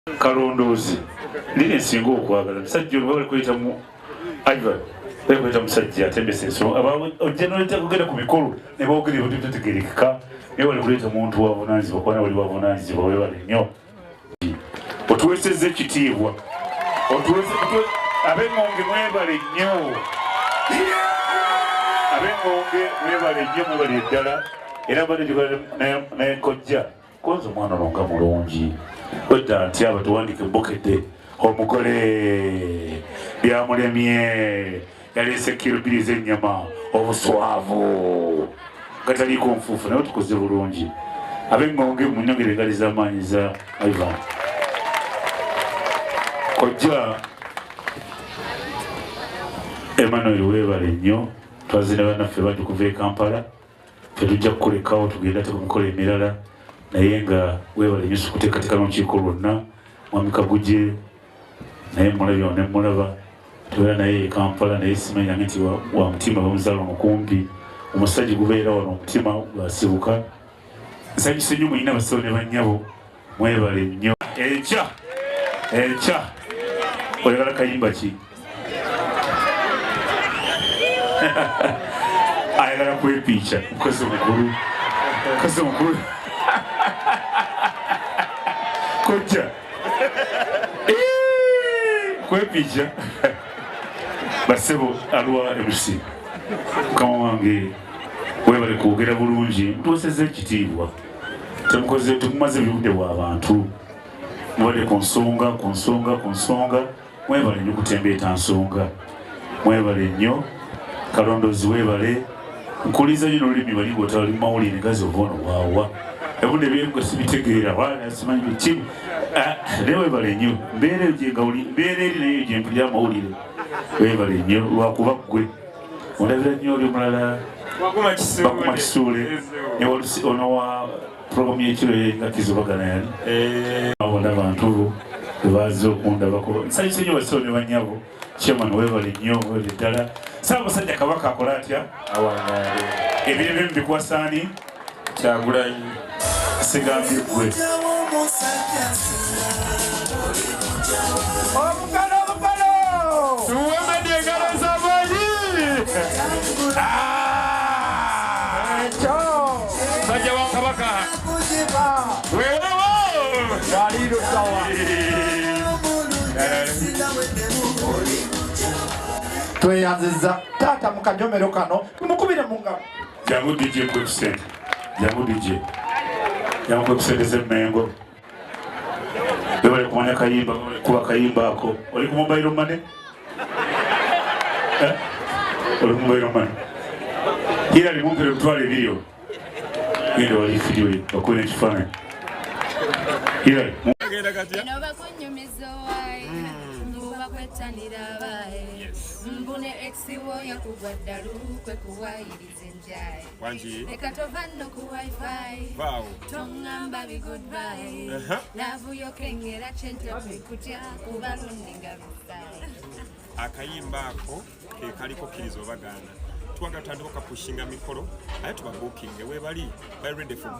Kalondoozi liri nsinga okwagala musajja ono bali kuyita mu Ivan, bali kuyita musajja atembesa ensonga. Ojja noleta kugenda ku mikolo ne boogera ebintu bitategerekeka, naye bali kuleeta muntu wavunanyizibwa, kubana bali bavunanyizibwa. Webale nnyo, otuweesezza ekitiibwa, ab'Eŋŋonge mwebale nnyo, ab'Eŋŋonge mwebale nnyo, mwebale ddala. Era mbadde njogera ne kojja konza omwana ono nga mulungi wedda nti aba tuwandike bukedde omugole byamulemye, yaleese kiro 2 z'ennyama, obuswavu nga taliiko nfuufu, naye tukoze bulungi. Ab'Eŋŋonge munyongere engali z'amaanyi za Ivan. Kojja Emmanuel, weebale nnyo. Twazina bannaffe bangi kuva e Kampala, tetujja kukulekawo, tugenda tekumikola emirala, naye nga weebale nnyo sikuteekateeka n'olukiiko lwonna. Mwami Kaguje naye mulabye ne mulaba tubeera naye e Kampala, naye simanyi nti wa mutima bamuzaala omukumpi, omusajja gubeera wano omutima gwasibuka. Nsanyuse nnyo muyina basawo ne bannyabo, mwebale nnyo. Enkya, enkya oyagala kayimba ki? Ayagala kwepiica mukozi mukulu, mukozi mukulu kojja kwepiica. Basebo alwa MC, mukama wange webale kwogera bulungi, mutuwesezza ekitiibwa, temukoze temumaze budde bw'abantu, mubadde ku nsonga, ku nsonga, ku nsonga. Mwebale nnyo kutembeeta nsonga, mwebale nnyo. Kalondozi webale, nkuliza nnyo n'olulimi bali ng'otali mawulire gazi ova ono waawa ebudde byenga sibitegeera simanyi biki, naye webale nnyo. Mbeera eyo gyengawuli, mbeera eri naye gye mpulira amawulire. Webale nnyo lwakuba ggwe ondabira nnyo oli omulala Bakuma Kisuule ono wa programu y'ekiro yengakizo bagana yali abona abantu bebazze okundabako. Nsanyuse nnyo bassebo ne bannyabo. Chairman webale nnyo, webale ddala. Ssaabasajja Kabaka akola atya? Ebirebe mubikwasaani. Kyagulanyi. Sigambye ggwe. Omugalo, omugalo. Tuwemedde engalo z'amaanyi. Ekyo. Musajja wa Kabaka, weewawo. Walirusawa. Tweyanziza taata mu kajomero kano, tumukubire mu ngalo. Jangu DJ nkuwe kusente, jangu DJ, jangu nkuwe kusente z'Emmengo. Webale kumanya kayimba, kuba kayimba ako. Oli ku mobile money? Eh? Oli ku mobile money? Hirali mumpere 20,000 o genda wali fidiwe bakubira ekifaananyi. Hirali. Agenda katya? Eno bakunyumiza owaayi mbu bakwettanira abaayi, mbu ne ex wo yakugwa ddalu kwe kuwaayiriza enjayi. Wangi. Leka tova nno ku wifi. Vaawo. Toŋŋamba bi goodbye. Love yo kengera kyentakukutya kuba lundinga bisaayi. Akayimba ako ke kaliko kkiriza obagaana, twagala tutandika okapushinga mikolo, aye tubabuukinge webali bali ready for.